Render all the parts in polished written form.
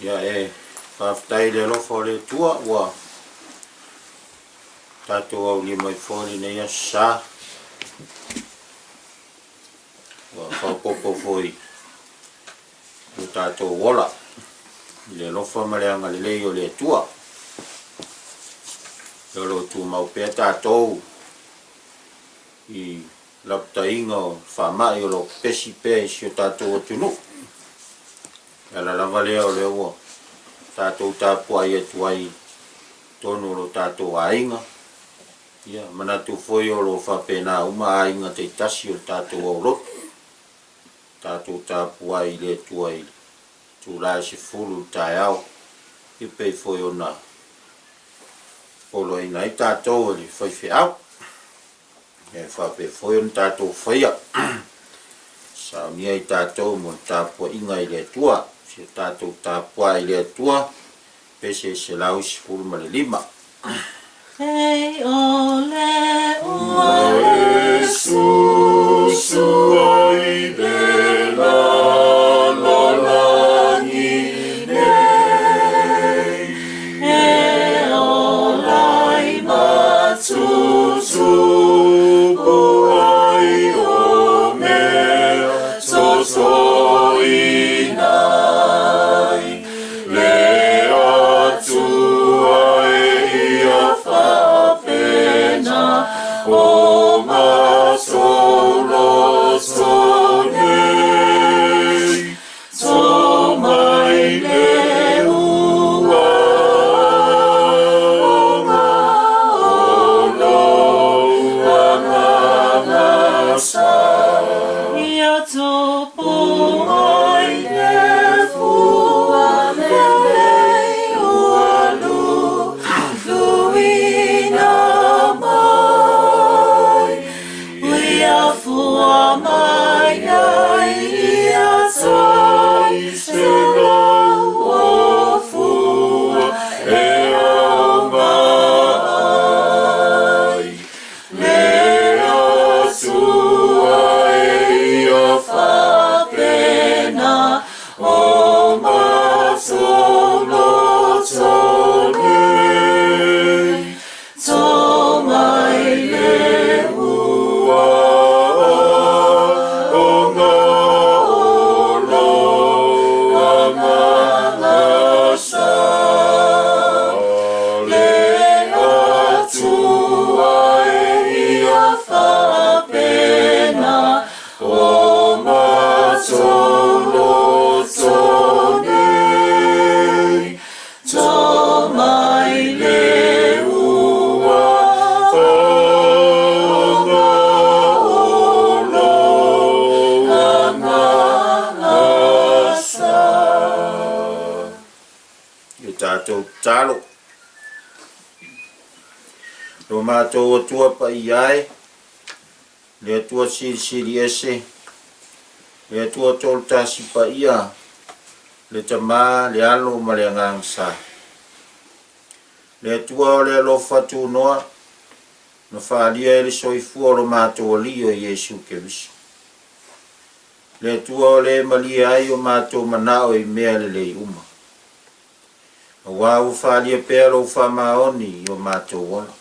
Ia e faafetai i le alofa o le Atua ua tatou aulia mai foi lenei aso sa. Ua faaopoopo foi i lo tatou ola i le alofa ma le agalelei o le Atua. O lo o tumau pea tatou i lapataiga o faamai o lo o pepesi pea i si o tatou atunuu. O le ala lava lea o lea ua tatou tapuai atu ai i totonu o lo tatou aiga, ia manatu foi o lo o faapena uma aiga taitasi o le tatou aulotu, tatou tapuai i le Atua i le itula e 10 i le taeao, e pei foi ona poloaiina ai tatou e le faifeau. E faapea foi ona tatou faia, saunia i tatou mo le tapuaiga i le Atua. Si o tatou tapuai i le Atua, pese 115. Hei o le ua e susu ai le lalolagi nei, e ola i matutupu ai o mea totoina ai, le Atua e ia faapena o matou loto nei, tō mai le ua o ngā o lou Agaga sa. Ia tupu ai le fua lelei ua luina mai. Ia fua mai ai ia tai 100 o fua e ao mai. Le Atua e ia faapena o matou loto nei, tō mai le ua o ngā o lou Agaga sa. Le Atua e ia faapena o matou loto nei, tō mai le ua o ngā o lou Agaga sa. I tatou tatalo. Lo matou Atua paia e, le Atua Silisili Ese, le Atua Tolotasi Paia, le Tama, le Alo ma le Agaga Sa. Le Atua o le alofa tunoa, na faalia e le soifua o lo matou Alii o Iesu Keriso. Le Atua o le malie ai o matou manao i mea lelei uma. Aua ua faalia pea lou faamaoni i o matou ola.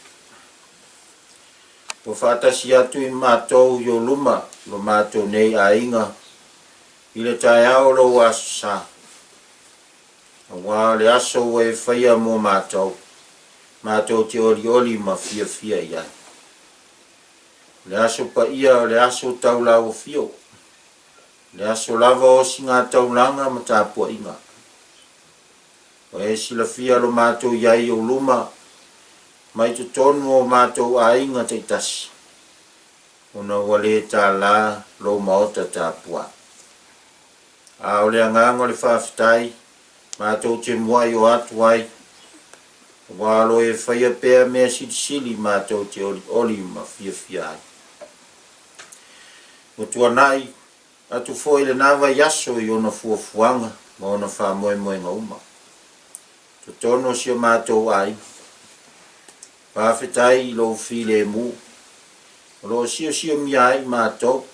Ua faatasi atu i matou i ou luma lo matou nei aiga i le taeao o lou aso sa. Aua o le aso ua e faia mo matou, matou te olioli ma fiafia i ai. O le aso paia o le aso taulauafio, le aso lava o osigataulaga ma tapuaiga. Ua e silafia lo matou i ai i ou luma mai totonu o matou aiga taitasi, ona ua le tālā lou maota tapuai. A o le agaga o le faafetai, matou te muai o atu ai, aua o lo o e faia pea mea silisili matou te olioli ma fiafia ai. Ua tuanai atu foi lena vaiaso i ona fuafuaga ma ona faamoemoega uma, totonu o si o matou aiga. Faafetai i lou filemu o lo o siosiomia ai matou.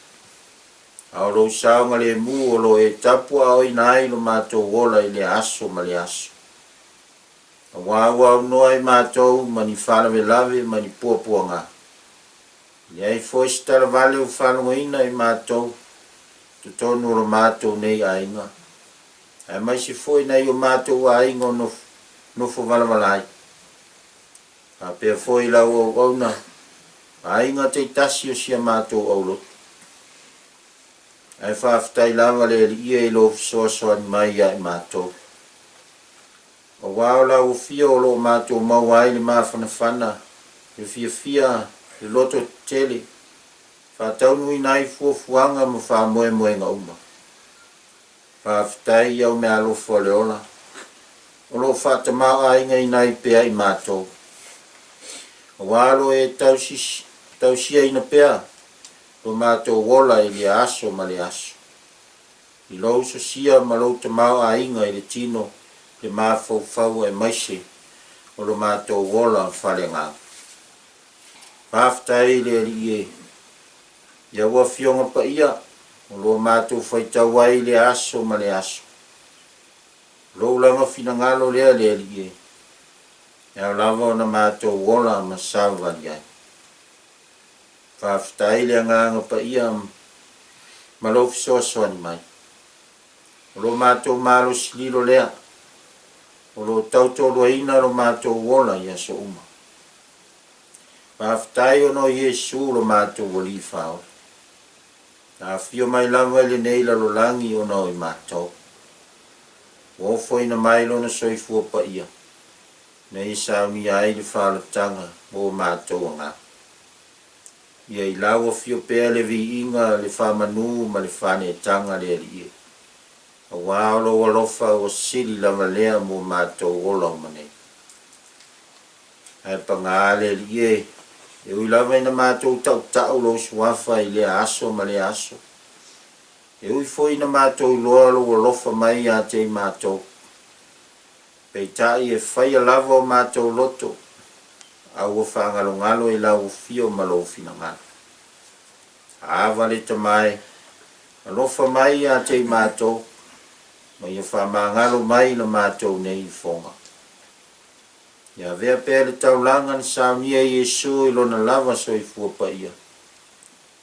A o lou saogalemu o lo o e tapuaaoina ai lo matou ola i lea aso ma lea aso. Aua ua aunoa i matou ma ni faalavelave ma ni puapuaga. E leai foi se talavale ua faalogoina i matou i totonu o lo matou nei aiga, aemaise foi nai o matou aiga o nofo valavala ai. Faapea foi lau auauna ma aiga taitasi o si a matou aulotu. Ae faafetai lava le Alii e i lou fesoasoani mai ia i matou. Aua o lau afio o lo o matou maua ai le mafanafana, le fiafia, le loto tetele, faataunuuina ai fuafuaga ma faamoemoega uma. Faafetai i au meaalofa o le ola, o lo o faatamaoaigaina ai pea i matou. Aua o lo o e tausiaina pea lo matou ola i lea aso ma lea aso. I lou sosia ma lou tamaoaiga i le tino, le mafaufau aemaise o lo matou ola faaleagaga. Faafetai i le Alii e, i au Afioga Paia o lo o matou faitau ai i lea aso ma lea aso. O lou lava finagalo lea le Alii e, e ao lava ona matou ola ma savavali ai. Faafetai le Agaga Paia ma lou fesoasoani mai. O lo matou malosi lilo lea, o lo o tautoaluaina lo matou ola i aso uma. Faafetai ona o Iesu lo matou Alii Faaola. Na afio mai lava i lenei lalolagi ona o i matou. Ua ofoina mai Lona soifua paia, ina ia saunia ai le faaolataga mo matou agaga. Ia i lau afio pea le viiga, le faamanu ma le faneetaga le Alii e, aua o lou alofa ua sili lava lea mo matou ola uma nei. Ae paga le Alii e, e ui lava ina matou tautau lou suafa i lea aso ma lea aso, e ui foi ina matou iloa lou alofa mai ia te i matou, Peitai e faia lava o matou loto, a ua faagalogalo i lau afio ma lou finagalo. Ava le Tama e, alofa mai ia te i matou, ma ia faamagalo mai la matou nei ifoga. Ia avea pea le taulaga na saunia e Iesu i lona lava soifua paia,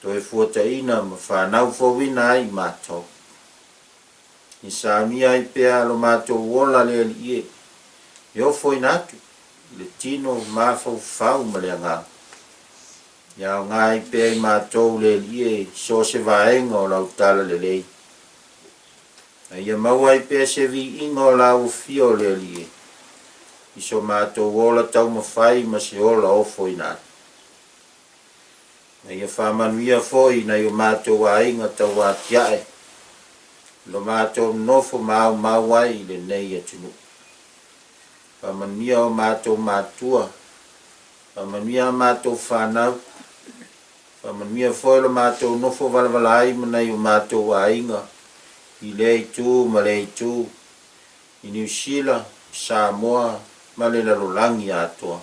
toe fuataina ma fanau fouina ai i matou. I saunia ai pea lo matou ola le Alii e, e ofoina atu i le tino mafaufau ma le agaga. Ia aoga ai pea i matou le Alii e i so o se vaega o lau talalelei. A ia maua ai pea se viiga o lau afio le Alii e, i so matou ola taumafai ma se ola ofoina atu. Ma ia faamanuia foi i nai o matou aiga tauatiae i lo matou nonofo maumau ai i lenei atunuu. Faamanuia o matou matua, faamanuia a matou fanau, faamanuia foi lo matou nofo valavala ai ma nai o matou aiga i lea itu ma lea itu, i Niu Sila, Samoa ma le lalolagi atoa.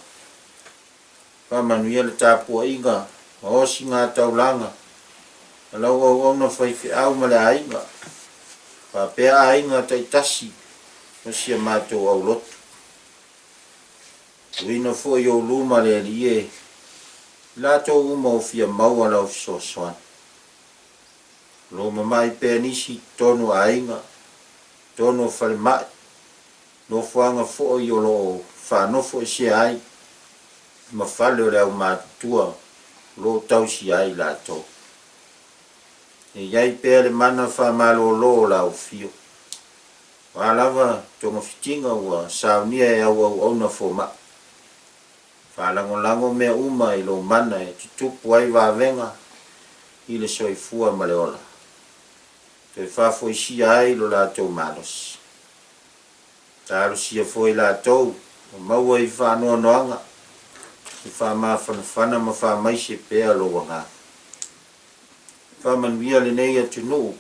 Faamanuia le tapuaiga ma osigataulaga a lau auauna faifeau ma le aiga, faapea aiga taitasi o si a matou aulotu. Tuuina foi ou luma le Alii e, i latou uma o fia maua lau fesoasoani. O lo o mamai pea nisi i totonu o aiga, totonu o falemai, nofoaga foi o lo o faanofoesea ai ma fale o le aumatutua o lo o tausia ai latou. E i ai pea le mana faamalolo o lau afio. O a lava togafitiga ua saunia e au auauna fomai, faalagolago mea uma i lou mana e tutupu ai vavega i le soifua ma le ola, toe faafoisia ai lo latou malosi. Talosia foi latou ma maua i faanoanoaga e faamafanafana ma faamaise pea lou agaga. Faamanuia lenei atunuu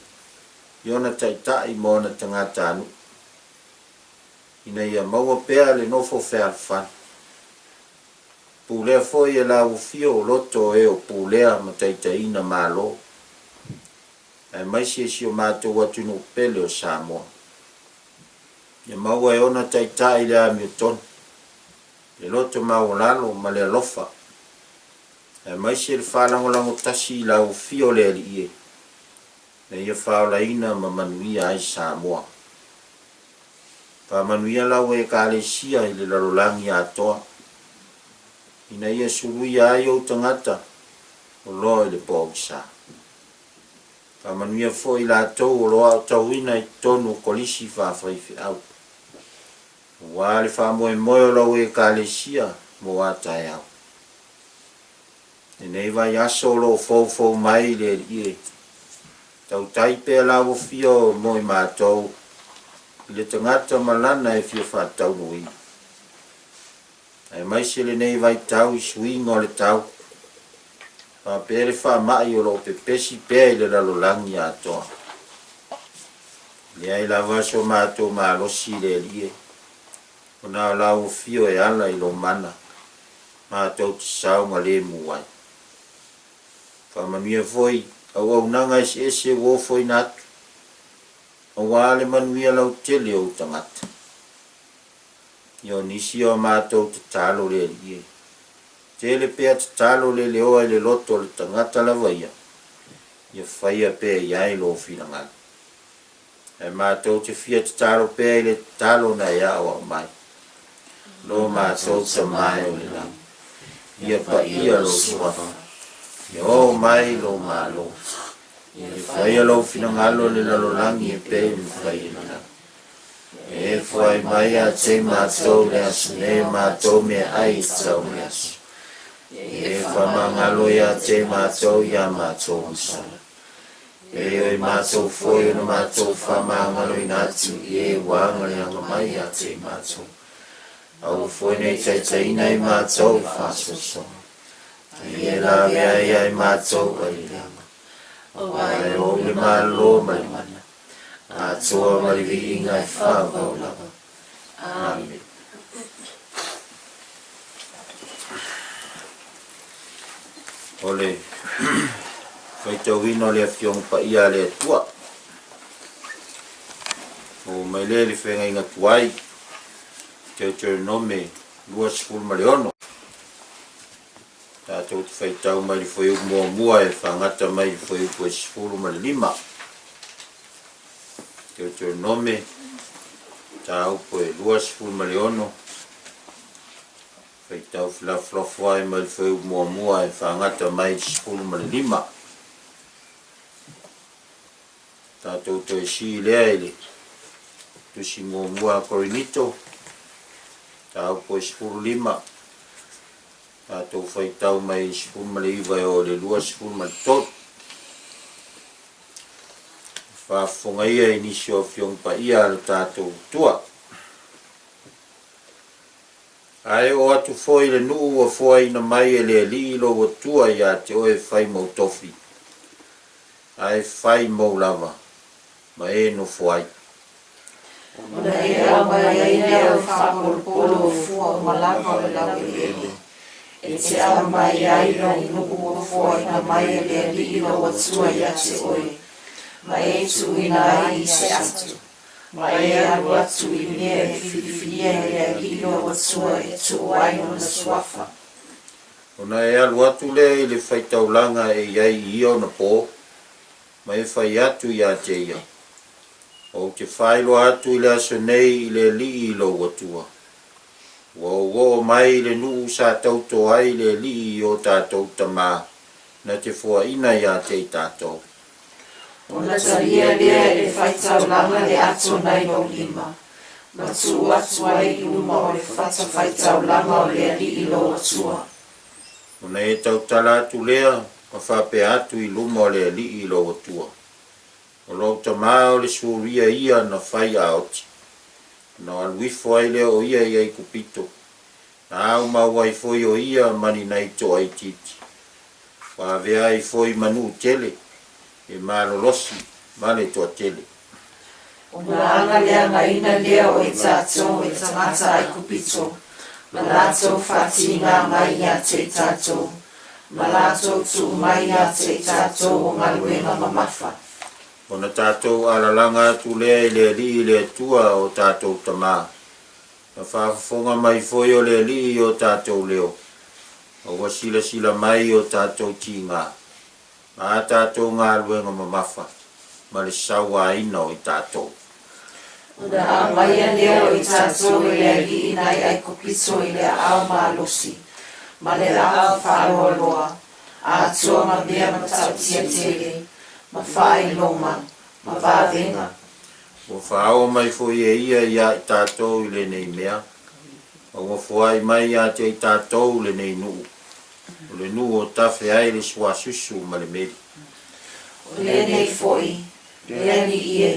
i ona taitai ma ona tagatanuu, ina ia maua pea le nofo fealofani. Pulea foi e lau afio o loto o e o pulea ma taitaiina Malo. aemaise si o matou atunuu pele o Samoa. Ia maua e ona taitai le amiotonu, le loto maualalo ma le alofa, aemaise le faalagolago tasi i lau afio le Alii e, ina ia faaolaina ma manuia ai Samoa. Faamanuia lau Ekalesia i le lalolagi atoa, ina ia suluia ai ou tagata o lo o i le pogisa. Faamanuia foi i latou o lo o aotauina i totonu o kolisi faafaifeau, aua le faamoemoe o lau Ekalesia mo a taeao. Lenei vaiaso o lo o foufou mai le Alii e, tautai pea lau afio mo i matou i le tagata ma lana e fia faataunuuina. Aemaise lenei vaitau i suiga o le tau, faapea le faamai o lo o pepesi pea i le lalolagi atoa. E leai lava so matou malosi i le Alii e, ona o lau afio e ala i lou mana, matou te saogalemu ai. Faamanuia foi auaunaga eseese ua ofoina atu, aua le manuia lautele o ou tagata. Ia o nisi o a matou tatalo le Alii e. Tele pea tatalo le leoa i le loto o le tagata lava ia, ia faia pea i ai lou finagalo. Ae matou te fia tatalo pea i le tatalo na e aoao mai. Lo matou Tama e o le lagi, ia paia lou suafa, ia oo mai lou Malo, ia faia lou finagalo i le lalolagi e pei ona fai i le lagi. E foai mai ia te matou le aso nei matou meaai e tatau i le aso. E faamagalo ia te matou i a matou masala. E o i matou foi ona matou faamagaloina atu i e ua agaleaga mai ia te matou. Aua foi ne i taitaiina i matou i faasoasoaga. A ia lavea ai ia i matou ai le leaga. Aua e ou le Malo ma le mana. Atoa ma le viiga e faavavau lava. Amene. O le faitauina o le Afioga Paia a le Atua. Maua mai lea i le feagaiga tuai, Deuteronome 26. Tatou te faitau mai le fuaiupu muamua e faagata mai le fuaiupu e 15. Deuteronome, mataupu e 26, faitau felafolafoai mai le fuaiupu muamua e faagata mai le 15. Tatou toe sii lea i le tusi muamua a Korinito, mataupu e 15. Tatou faitau mai le 19 e oo i le 23. Faafofoga ia i nisi o Afioga Paia a lo tatou Atua. Ae oo atu foi i le nuu ua foaina mai e le Alii lou Atua ia te oe e fai mou tofi, ae fai mou lava, ma e nofo ai. Ona e aumai ai lea o le faapolopolo o fua uma lava o le laueleele, e te aumai ai lou nuu ua foaina mai e le Alii lou Atua ia te oe, ma e tuuina ai i se ato, ma e alu atu i mea e filifilia e le Alii lou Atua e tuu ai lona suafa. Ona e alu atu lea i le faitaulaga e i ai i ia ona po, ma e fai atu ia te ia, Ou te faailoa atu i le aso nei i le Alii i lou Atua, ua ou oo mai i le nuu sa tauto ai le Alii i o tatou tama na te foaina ia te i tatou. Ona talia lea e le faitaulaga le ato nai lou lima, ma tuu atu ai i luma o le fatafaitaulaga o le Alii lou Atua. Ona e tautala atu lea ma faapea atu i luma o le Alii lou Atua, O lou tama o le Suria ia na fai aoti, ona alu ifo ai lea o ia i Aikupito, na aumau ai foi o ia ma ni nai toa itiiti, ua avea ai foi ma nuu tele, e malolosi ma le toatele. Ona agaleagaina lea o i tatou e tagata Aikupito, ma latou faatiga mai ia te i tatou, ma latou tuu mai ia te i tatou o galuega mamafa. Ona tatou alalaga atu lea i le Alii i le Atua o tatou tama, na faafofoga mai foi o le Alii i o tatou leo, ma ua silasila mai i o tatou tiga, ma a tatou galuega mamafa, ma le sauaina o i tatou. Ona aumaia lea o i tatou e le Alii nai Aikupito i le aao malosi, ma le aao faaloaloa, atoa ma mea matautia tele, ma faailoga, ma vavega. Ua faaoo mai foi e Ia iā i tatou i lenei mea, ma ua foai mai ia te i tatou lenei nuu, o le nuu o tafe ai le suasusu ma le meli. O lenei foi, le Alii e,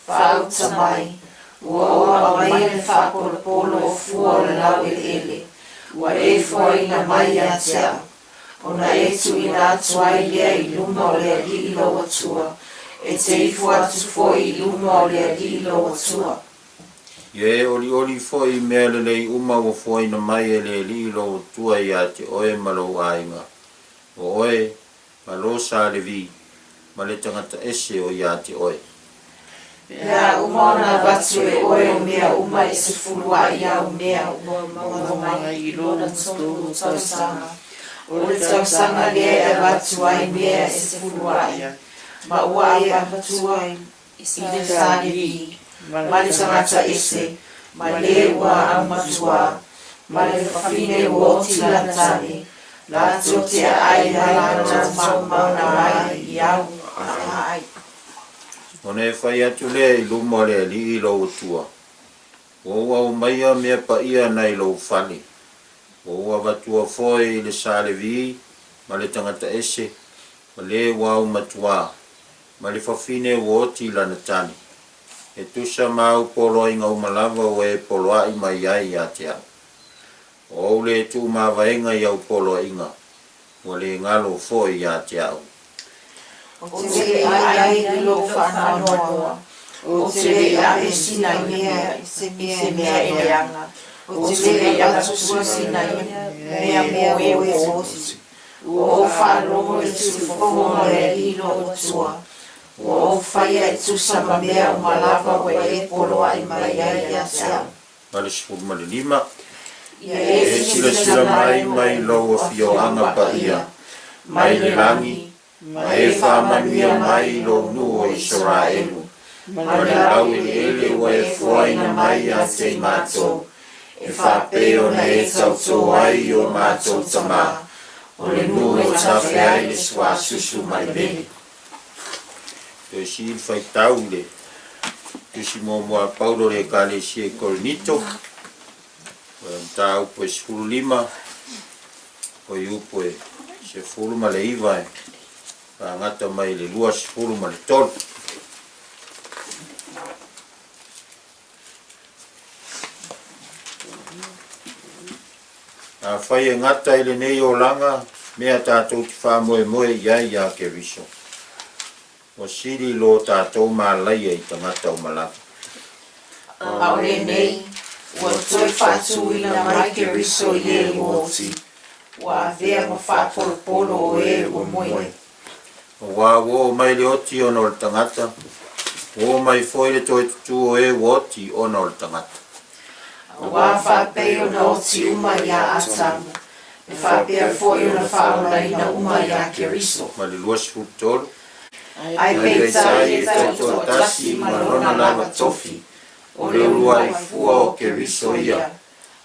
faauta mai, ua ou aumaia le faapolopolo o fua o le laueleele, ua e foaina mai ia te au, ona e tuuina atu ai lea i luma o le Alii lou Atua, e te ifo atu foi i luma o le Alii lou Atua. Ia e olioli foi i mea lelei uma ua foaina mai e le Alii lou Atua ia te oe ma lou aiga, o oe, ma lo sa Levi, ma le tagata ese o ia te oe. Pe a uma ona avatu e oe o mea uma e sefuluaʻi au mea ua maua mai i lona tolu tausaga, o le tausaga lea e avatu ai mea e sefuluaʻi, ma ua e avatua i le sa Levi, ma le tagata ese, ma le ua aumatuā, ma le fafine ua oti lana tane, latou te aai mai latou maumauga ai i au aai. Ona e fai atu lea i luma o le Alii lou Atua, Ua ou aumaia mea paia nai lou fale, ua ou avatua foi i le sa Levi ma le tagata ese, ma le ua aumatuā, ma le fafine ua oti lana tane, e tusa ma au poloaiga uma lava ua e poloai mai ai ia te au. Ua ou le tuumavaega i au poloaiga, ua le galo foi ia te au. Ou te le i ai i lou faanoanoa, ou te le i ave sina mea i se mea e leaga, ou te le i avatua sina mea mo e ua oti. Ua ou faalogo i le siufofoga o le Alii lou Atua, ua ou faia e tusa ma mea uma lava ua e poloai mai ai ia te au. 85. Ia e E silasila mai mai lou afioaga paia, mai le lagi, ma e faamanuia mai i lou nuu o Isaraelu, ma le laueleele ua e foaina mai ia te i matou, e faapei ona e tautō ai i o matou tama, o le nuu e tafe ai le suasusu ma le meli. Toe sili le faitau i le Tusi muamua a Paulo i le Ekalesia i Korinito, o le mataupu e 15, fuaiupu e 19 e faagata mai i le 23. Afai e gata i lenei olaga mea tatou te faamoemoe i ai iā Keriso, ua sili lo tatou malaia i tagata uma lava. A o lenei, ua toe faatuina mai Keriso i e ua oti, ua avea ma faapolopolo o e ua moe. Aua ua oo mai le oti ona o le tagata, ua oo mai foi le toe tutū o e ua oti ona o le tagata. Aua faapei ona oti uma iā Atamu, e faapea foi ona faaolaina uma iā Keriso. Ma le 23. Ae peitai e taitoatasi ma lona lava tofi, o le uluai fua o Keriso ia,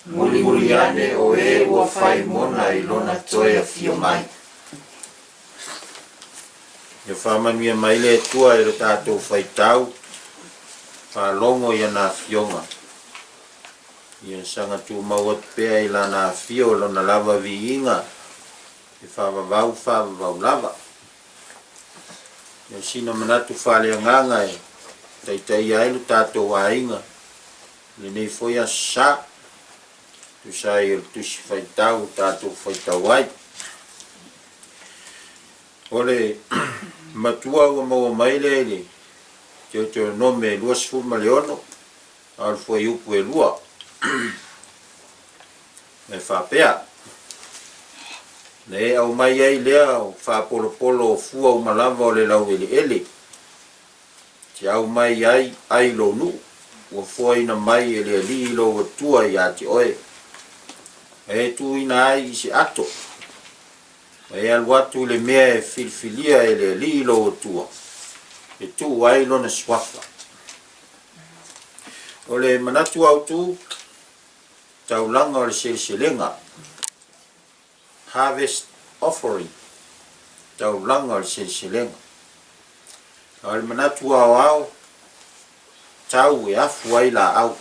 mulimuli ane o e ua fai mona i lona toe afio mai. Ia faamanuia mai le Atua i lo tatou faitau faalogo i ana afioga. Ia saga tumau atu pea i lana afio lona lava viiga e faavavau faavavau lava. Ia sina manatu faaleagaga e taitaia ai lo tatou aiga i lenei foi Aso Sa, tusa ai o le Tusi Faitau ua tatou faitau ai. O le matua ua maua mai lea i le Teuteronome 26, a o le fuaiupu e 2, e faapea, Na e aumai ai lea o faapolopolo o fua uma lava o le laueleele. te aumai ai ai i lou nuu, ua foaina mai e le Alii lou Atua ia te oe, ma e tuuina ai i se ato, ma e alu atu i le mea e filifilia e le Alii lou Atua e tuu ai Lona Suafa. O le manatu autu, taulaga o le seleselega, Harvest Offering, taulaga o le seleselega. A o le manatu aoao, tau e afu ai laau,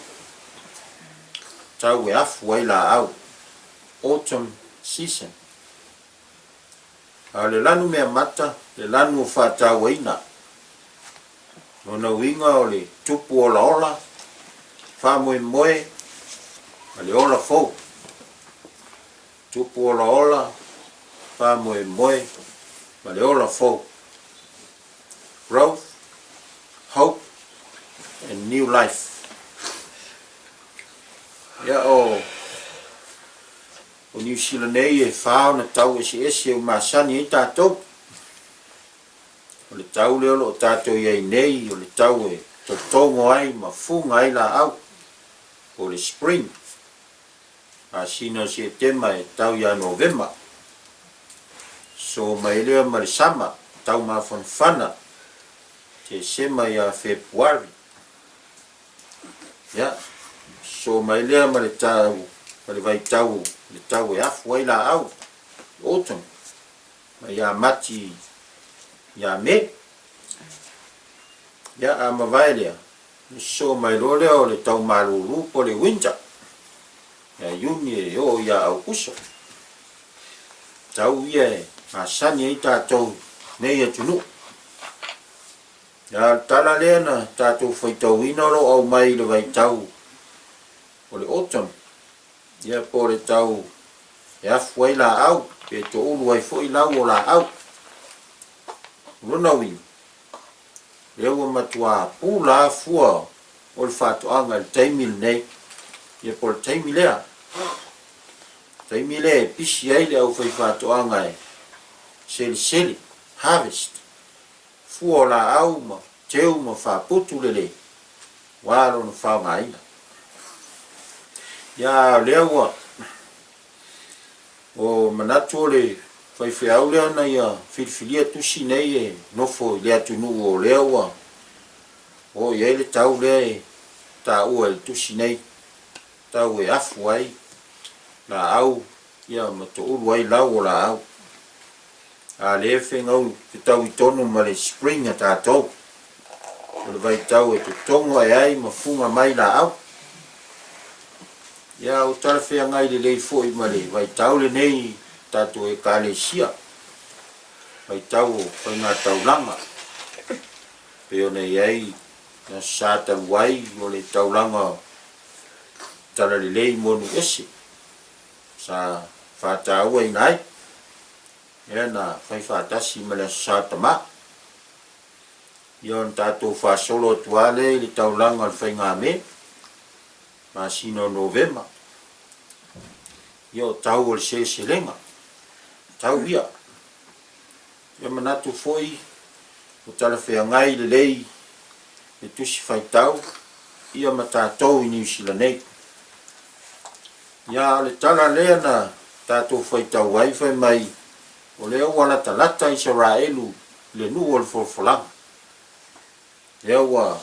tau e afu ai laau, autumn season. A o le lanu meamata, le lanu o faatauaina. Lona uiga o le tupu olaola, faamoemoe ma le ola fou. Tupu olaola, faamoemoe ma le ola fou. Growth, hope and new life. Ia o O Niu Sila nei e fa ona tau eseese ua masani ai tatou. O le tau lea o lo o tatou i ai nei o le tau e totogo ai ma fuga ai laau, po o le spring, masina o Setema e tau ia Novema. Sosoo mai lea ma le summer, tau mafanafana, Tesema ia Fepuari. Ia, sosoo mai lea ma le tau, ma le vaitau, le tau e afu ai laau, autumn, mai ia Mati ia Me. Ia, a mavae lea, ona sosoo mai loa lea o le tau malulu po o le winter, ia Iuni e oo ia Aukuso. Tau ia e masani ai tatou nei atunuu. A o le tala lea na tatou faitauina o lo o aumai i le vaitau o le autumn, ia po o le tau e afu ai laau pe toulu ai foi lau o laau. O lona uiga, lea ua matua pula fua o le faatoaga i le taimi lenei, ia po o le taimi lea. Taimi lea e pisi ai le aufaifaatoaga e selesele, harvest, fua o laau ma teu ma faaputu lelei aua lona faaaogaina. Ia a o lea ua o manatu o le faifeau lea na ia filifilia tusi nei e nofo i le atunuu o lea ua oo i ai le tau lea e taua i le tusi nei, tau e afu ai laau ia ma toulu ai lau o laau. A lea e fegau fetaui tonu ma le spring a tatou, o le vaitau e totogo ae ai ma fuga mai laau. Ia ua talafeagai lelei foi ma le vaitau lenei tatou Ekalesia, vaitau o faigataulaga, pei ona i ai le Aso Sa talu ai o le taulaga talalelei mo nuu ese. Sa faatauaina ai, lea na fai faatasi ma le Aso Sa Tama. Ia ona tatou faasolo atu lava lea i le taulaga o le Faigame, masina o Novema. Ia o tau o le seleselega, tau ia. Ia manatu foi ua talafeagai lelei le Tusi Faitau ia ma tatou i Niu Sila nei. Ia a o le tala lea na tatou faitau ai fai mai o lea ua latalata Isaraelu i le nuu o le folafolaga. Lea ua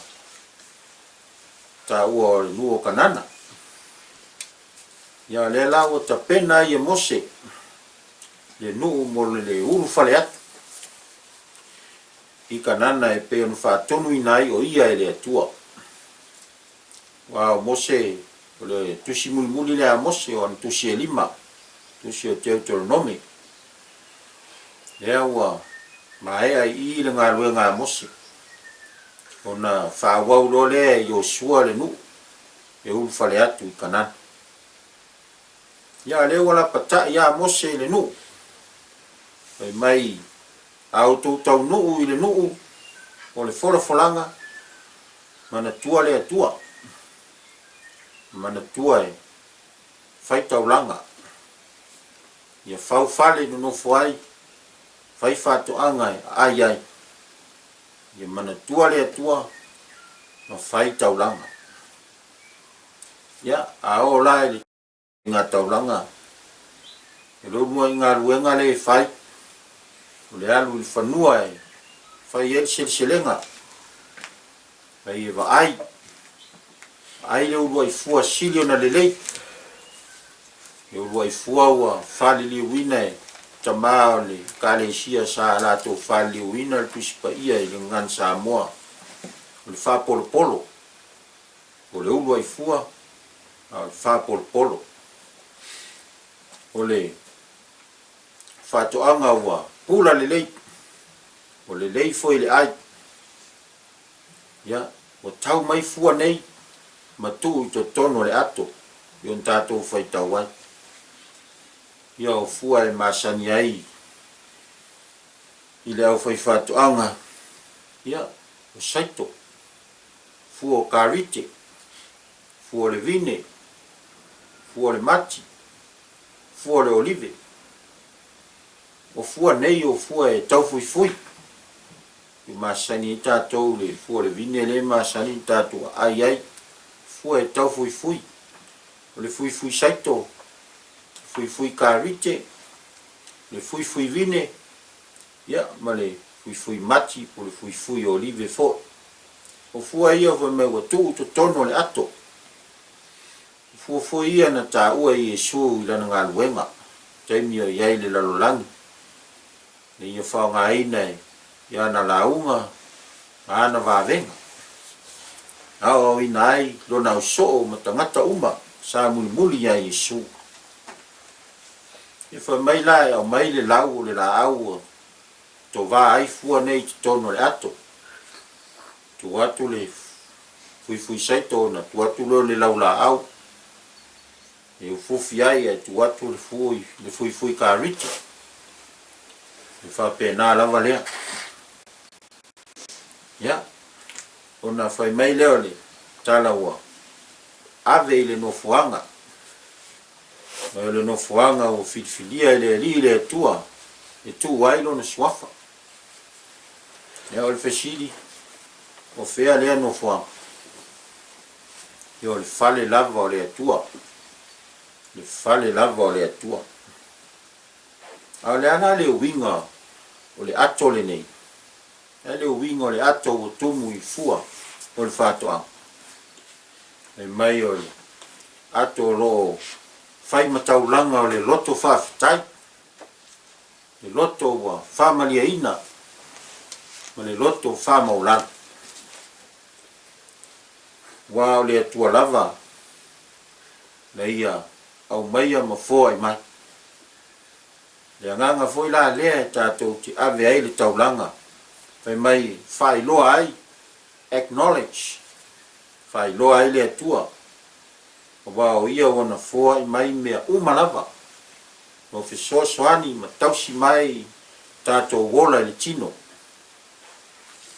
taua o le nuu o Kanana. Ia o lea la ua tapena ai e Mose le nuu mo le ulufale atu i Kanana e pei ona faatonuina ai o ia e le Atua. Aua o Mose, o le tusi mulimuli lea a Mose, o ana tusi e lima, tusi o Teuteronome. Lea ua maea i i le galuega a Mose, ona faaauau loa lea e Iosua le nuu e ulufale atu i Kanana. Ia, a lea ua lapatai lava Mose i le nuu, fai mai, A outou taunuu i le nuu o le folafolaga, manatua le Atua, manatua e fai taulaga, ia fau fale e nonofo ai, fai faatoaga e aai ai, ia manatua le Atua. ma fai taulaga. Ia, a oo la i le taulaga, o le uluai galuega lea e fai, o le alu i le fanua e fai ai le seleselega, fai e vaai, vaai le uluai fua sili ona lelei, le uluai fua ua faliliuina e tama o le Ekalesia sa latou faliliuina le Tusi Paia i le Gagana Samoa, o le faapolopolo, o le uluai fua a o le faapolopolo. O le faatoaga ua pula lelei, ua lelei foi le ai. Ia, ua tau mai fua nei ma tuu i totonu o le ato i ona tatou faitau ai. Ia, o fua e masani ai i le aufaifaatoaga, ia, o saito, fua o karite, fua o le vine, fua o le mati, fua o le olive. O fua nei o fua e taufuifui. E masani ai tatou i le fua o le vine lea e masani ona tatou aai ai. Fua e taufuifui. O le fuifui saito, fuifui karite, le fuifui vine, ia ma le fuifui mati po o le fuifui olive foi. O fua ia fai mai ua tuu i totonu o le ato. O fua foi ia na taua e Iesu i lana galuega, taimi o i ai i le lalolagi, ina ia faaaogaina i ana lauga ma ana vavega, na aoaoina ai lona ausoo ma tagata uma sa mulimuli iā Iesu. Ia fai mai la e aumai le lau o le laau ua tovā ai fua nei i totonu o le ato. Tuu atu le fuifui saito ona tuu atu lea o le laulaau e ufufi ai ae tuu atu le fui le fuifui karite. E faapena lava lea. Ia, ona fai mai lea o le tala ua ave i le nofoaga. Ma o le nofoaga ua filifilia e le Alii le Atua e tuu ai Lona Suafa. Ia, o le fesili, o fea lea nofoaga? Ia, o le fale lava o le Atua. Le fale lava o le Atua. A o le a la le uiga o le ato lenei? O le a le uiga o le ato ua tumu i fua o le faatoaga? Fai mai o le ato o lo o fai ma taulaga o le loto faafetai, le loto ua faamalieina ma le loto faamaualalo. Aua o le Atua lava na Ia aumaia ma foai mai. Le agaga foi la lea e tatou te ave ai le taulaga, fai mai e faailoa ai, acknowledge, faailoa ai le Atua, aua o Ia ua na foai mai mea uma lava, ma fesoasoani ma tausi mai tatou ola i le tino.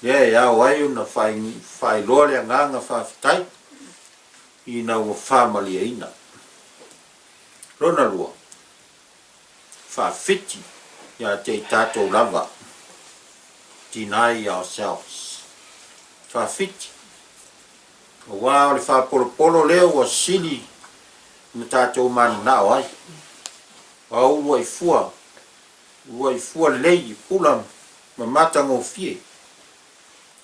Lea e ao ai ona faailoa le agaga faafetai ina ua faamalieina. Lona lua, faafiti ia te i tatou lava, deny ourselves, faafiti, aua o le faapolopolo lea ua sili ona tatou mananao ai, aua uluai fua, uluai fua lelei, pula ma matagofie,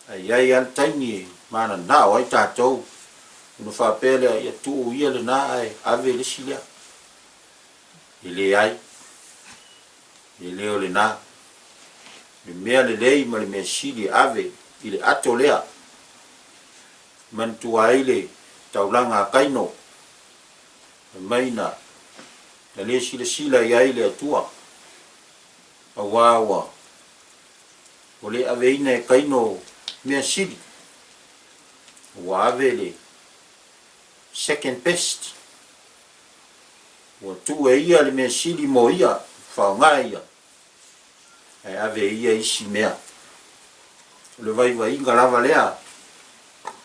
ae i ai lava le taimi e mananao ai tatou, ona faapea lea, ia tuu ia lena ae ave le isi lea. E leai, e le o lena. Le mea lelei ma le mea sili e ave i le ato lea, e manatua ai le taulaga a Kaino, fai mai na le silasila i ai le Atua, aua ua ua le aveina e Kaino mea sili, ua ave le second best. Ua tuu e ia le mea sili mo ia, faaaoga e ia, ae ave e ia isi mea. O le vaivaiga lava lea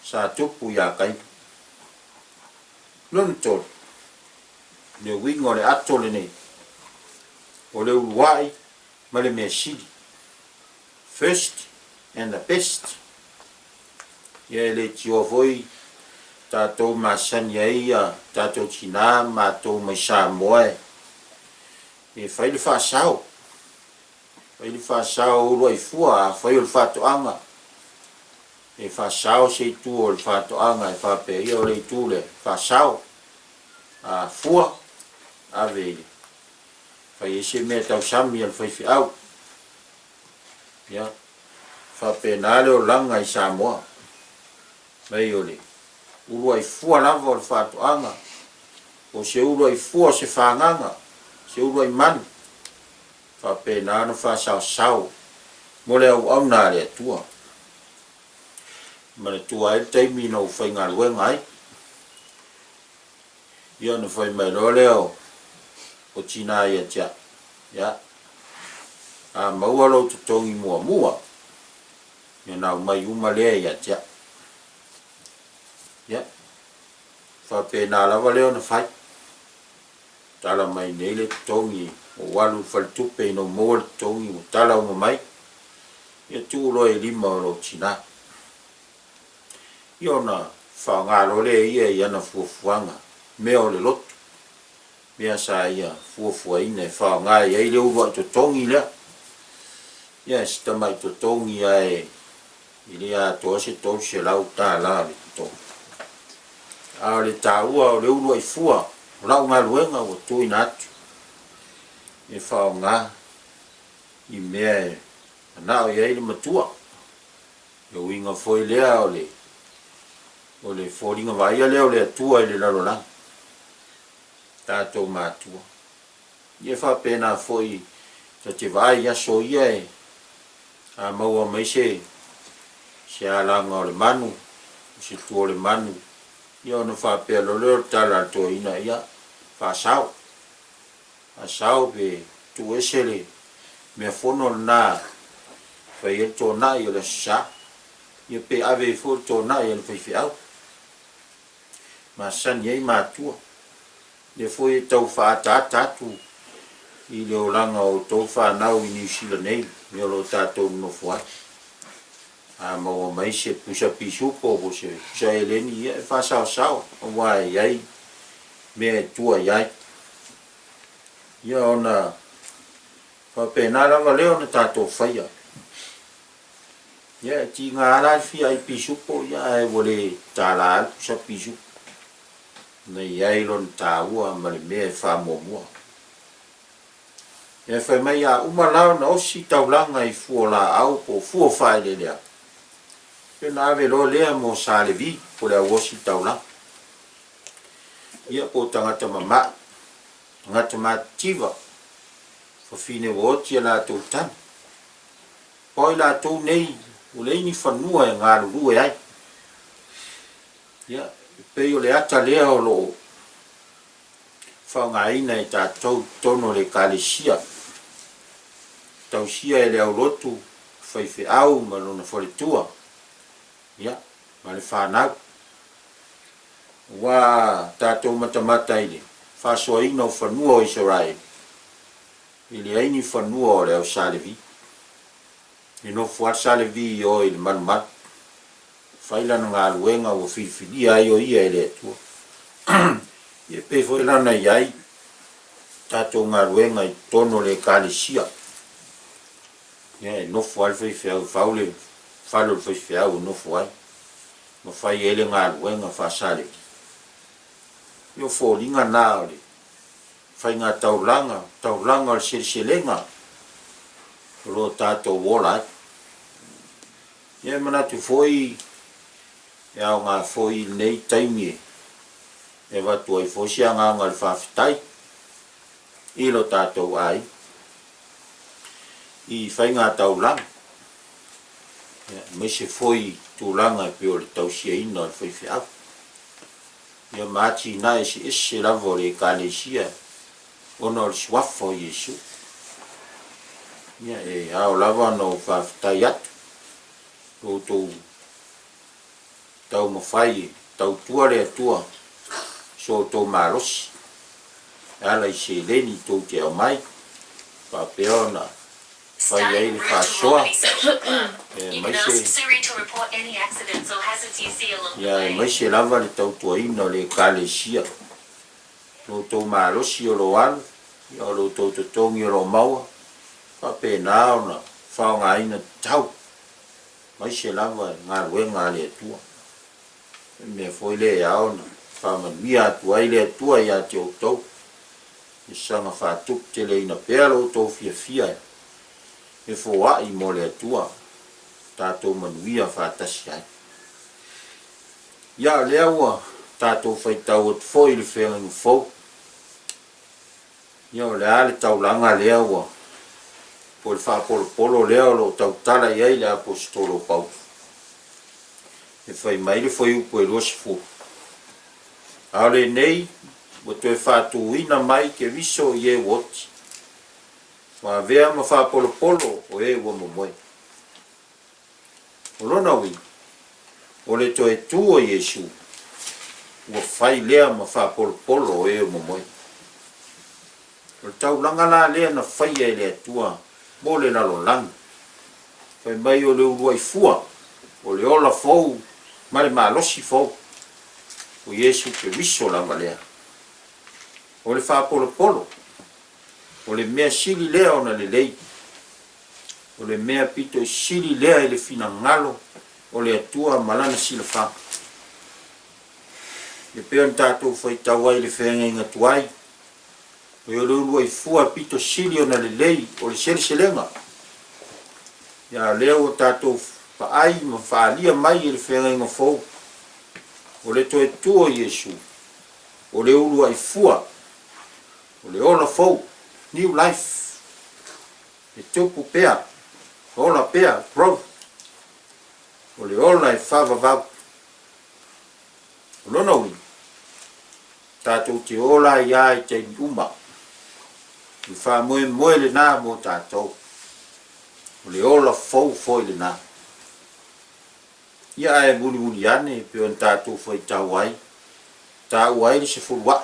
sa tupu iā Kaina. Lona tolu, le uiga o le ato lenei, o le uluai ma le mea sili, first and the best. Ia e le tioa foi tatou masani ai ia tatou tina ma matou mai Samoa e fai le faasao, fai le faasao uluai fua afai o le faatoaga e faasao se itu o le faatoaga e faapea ia o le itu lea faasao a fua ave i le fai ai se mea tausami a le faifeau. Ia, faapena le olaga i Samoa, mai o le uluai fua lava o le faatoaga, po o se uluai fua o se fagaga, se uluai manu, faapena ona faasaosao mo le auauna a le Atua. E manatua ai le taimi na ou faigaluega ai, ia ona fai mai loa lea o tina ia te au, Ia, a maua lou totogi muamua, ia ona aumai uma lea ia te au. Ia, faapena lava lea ona fai. Tala mai nei le totogi, ua ou alu i le faletupe ina ua maua le totogi ua tala uma mai, ia tuu loa i lima o lou tina. Ia ona faaaoga loa lea e ia i ana fuafuaga, mea o le lotu, mea sa ia fuafuaina e faaaoga i ai le uluai totogi lea. Ia, si tamai totogi lava e le atoa se $300 o le totogi. A o le taua o le uluai fua o lau galuega ua tuuina atu e faaaoga i mea e manao i ai le matua. Le uiga foi lea o le o le foliga vaaia lea o le Atua i le lalolagi, tatou matua. Ia e faapena foi ta te vaai i aso ia e a maua mai se se alaga o le manu, o se tua o le manu, ia ona faapea loa lea o le tala a le toeaina, ia, faasao, faasao pe tuu ese le mea fono lena e fai ai le toanai o le Aso Sa, ia pe ave ai foi le toanai a le faifeau. Masani ai matua. Lea foi e tau faaataata atu i le olaga o outou fanau i Niu Sila nei, mea o lo o tatou nonofo ai. A maua mai se pusa pisupo po o se pusa eleni, ia e faasaosao aua e i ai mea e tua i ai. Ia ona faapena lava lea ona tatou faia. Ia e tiga lava la le fia ai pisupo, ia ae ua le tala lava le pusa pisupo. Na i ai lona taua ma le mea e faamuamua. Ia fai mai a uma la ona osi taulaga i fua o laau po o fua o faaeleeleaga, ia ona ave loa lea mo Sa Levi po o le au osi taulaga. Ia po o tagata mama'i, tagata matitiva, fafine ua oti a latou tanu. O i latou nei ua leai ni fanua e galulue ai. Ia, e pei o le ata lea o lo o faaaogaina e tatou i totonu o le Ekalesia, tausia e le aulotu, faifeau ma lona faletua, ia, ma le fanau. Aua a tatou matamata i le faasoaina o fanua o Isaraelu, e leai ni fanua o le au Sa Levi. E nofo lava le Sa Levi i o i le malumalu. Fai lana galuega ua filifilia ai o ia e le Atua. Ia e pei foi la ona i ai tatou galuega i totonu o le Ekalesia. Ia e nofo lava le faifeau e fau le fale o le faifeau e nofo ai ma fai ai le galuega faa-Sa Levi. Ia o foliga na o le faiga taulaga, taulaga o le seleselega o lo o tatou ola ai. Ia e manatu foi e aoga foi i lenei taimi e avatu ai foi se agaga o le faafetai i lo tatou aiga i faiga taulaga, aemaise foi i tulaga e pei o le tausiaina o le faifeau, ia ma atinae eseese lava o le Ekalesia ona o le Suafa o Iesu. Ia, e ao lava ona ou faafetai atu i lo outou taumafai e tautua le Atua i so outou malosi e ala i seleni tou te aumai faapea ona. fai ai le faasoa, aemaise ia aemaise lava le tautuaina o le Ekalesia. Lo outou malosi o lo o alu, ia o lo outou totogi o lo o maua, faapena ona faaaogaina tatau, aemaise lava i galuega a le Atua. O le mea foi lea e ao ona faamanuia atu ai le Atua ia te outou, ia saga faatuputeleina pea lo outou fiafia e foai mo le Atua, tatou manuia faatasi ai. Ia, o lea ua tatou faitau atu foi i le feagaiga fou. Ia, o le a le taulaga lea ua, po o le faapolopolo lea o lo o tautala i ai le Aposetolo o Paulo. E fai mai le fuaiupu e 20, A o lenei ua toe faatuina mai Keriso i e ua oti, ua avea ma faapolopolo o e ua momoe. O lona uiga, o le toe tu o Iesu, ua fai lea ma faapolopolo o e o momoe. O le taulaga la lea na faia e le Atua mo le lalolagi, fai mai o le uluai fua, o le ola fou ma le malosi fou, o Iesu Keriso lava lea. O le faapolopolo, o le mea sili lea ona lelei, O le mea pito i sili lea i le finagalo o le Atua ma Lana silafaga. E pei ona tatou faitau ai i le feagaiga tuai, o le uluai fua pito sili ona lelei o le seleselega. Ia, o lea ua tatou vaai ma faaalia mai e le feagaiga fou, o le toe tu o Iesu, o le uluai fua, o le ola fou, new life. E tupu pea, ola pea, growth, o le ola e faavavau. O lona uiga, tatou te ola ai lava i taimi uma. O le faamoemoe lena mo tatou. O le ola fou foi lena. Ia ae mulimuli ane e pei ona tatou faitau ai, taua ai le sefuluai,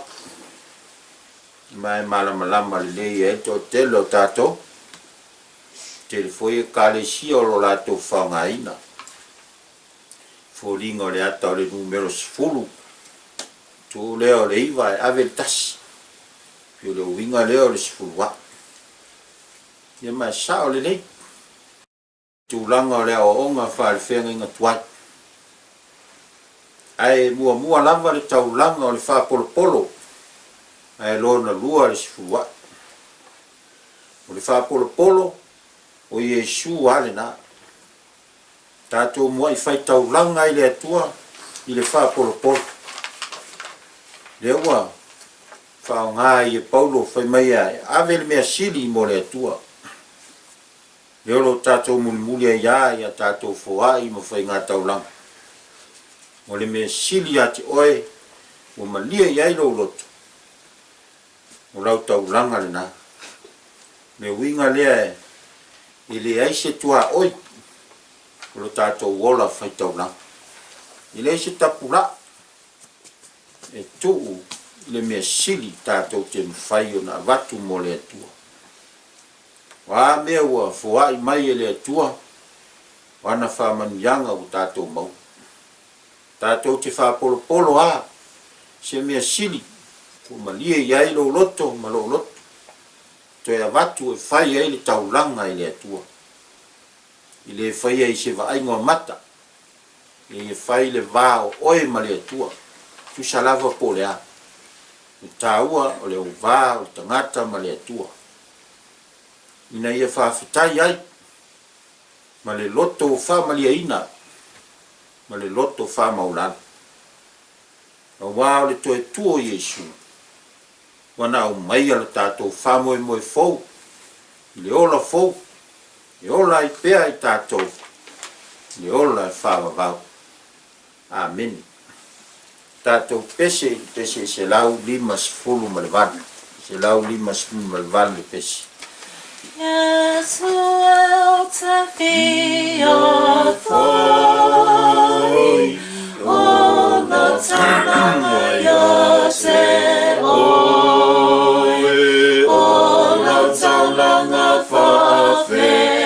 ma e malamalama lelei ai le toatele o tatou. Tele foi Ekalesia o lo o latou faaaogaina foliga o le ata o le numera 10, tuu lea o le 9 ae ave le tasi, pei o le uiga lea o le sefuluai. Ia ma e sao lelei. Tulaga o le aoaoga faalefeagaiga tuai. Ae muamua lava le taulaga o le faapolopolo ae lona lua le sefuluai. O le faapolopolo, o Iesu a lena. Tatou muai fai taulaga i le Atua i le faapolopolo. Lea ua faaaoga ai e Paulo fai mai e ave le mea sili mo le Atua. Lea o lo o tatou mulimuli ai lava i a tatou foai ma faigataulaga. O le mea sili ia te oe ua malie i ai lou loto, o lau taulaga lena. O le uiga lea e leai se tuaoi o lo tatou ola faitaulaga. E leai se tapulaa e tuu i le mea sili tatou te mafai ona avatu mo le Atua. O a mea ua foai mai e le Atua, o ana faamanuiaga ua tatou maua. Tatou te faapolopolo a se mea sili ua malie i ai lou loto ma lou loto, toe avatu e fai ai le taulaga i le Atua. E le faia i se vaaiga o mata, e ia fai le va o oe ma le Atua, tusa lava po o le a. O le taua o le va o le tagata ma le Atua. Ina ia faafetai ai ma le loto faamaliaina ma le loto faamaulalo. Aua o le toe tu o Iesu, ua na aumaia lo tatou faamoemoe fou i le ola fou e ola ai pea i tatou i le ola e faavavau. Amene. Tatou pese i le pese 158, 158 le pese. Iesu e ou te fia fai, o lau taulaga ia te oe, o lau taulaga faafetai.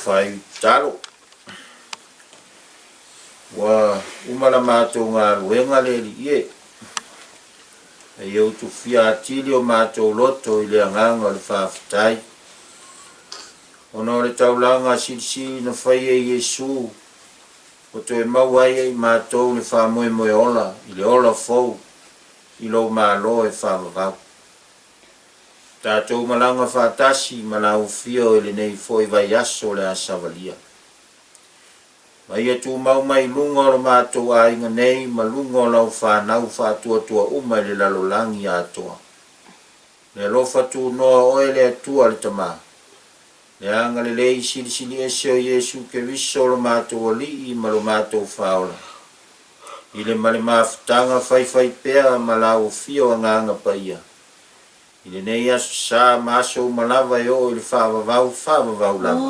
faaiu tatalo. Ua uma la matou galuega le Alii e, a ia utufia atili o matou loto i le agaga o le faafetai, ona o le taulaga silisili na faia e Iesu, ua toe maua ai e i matou le faamoemoe ola i le ola fou i lou Malo e faavavau. Tatou malaga faatasi ma lau Afio i lenei foi vaiaso o le a savalia. Ma ia tumau mai i luga o lo matou aiga nei ma luga o lau fanau faatuatua uma i le lalolagi atoa. Le alofa tunoa o oe le Atua le Tama, le agalelei silisili ese o Iesu Keriso lo matou Alii ma lo matou Faaola, i le ma le mafutaga faifaipea ma lau Afio Agaga Paia, I lenei aso sa ma aso uma lava e oo i le faavavau, faavavau lava.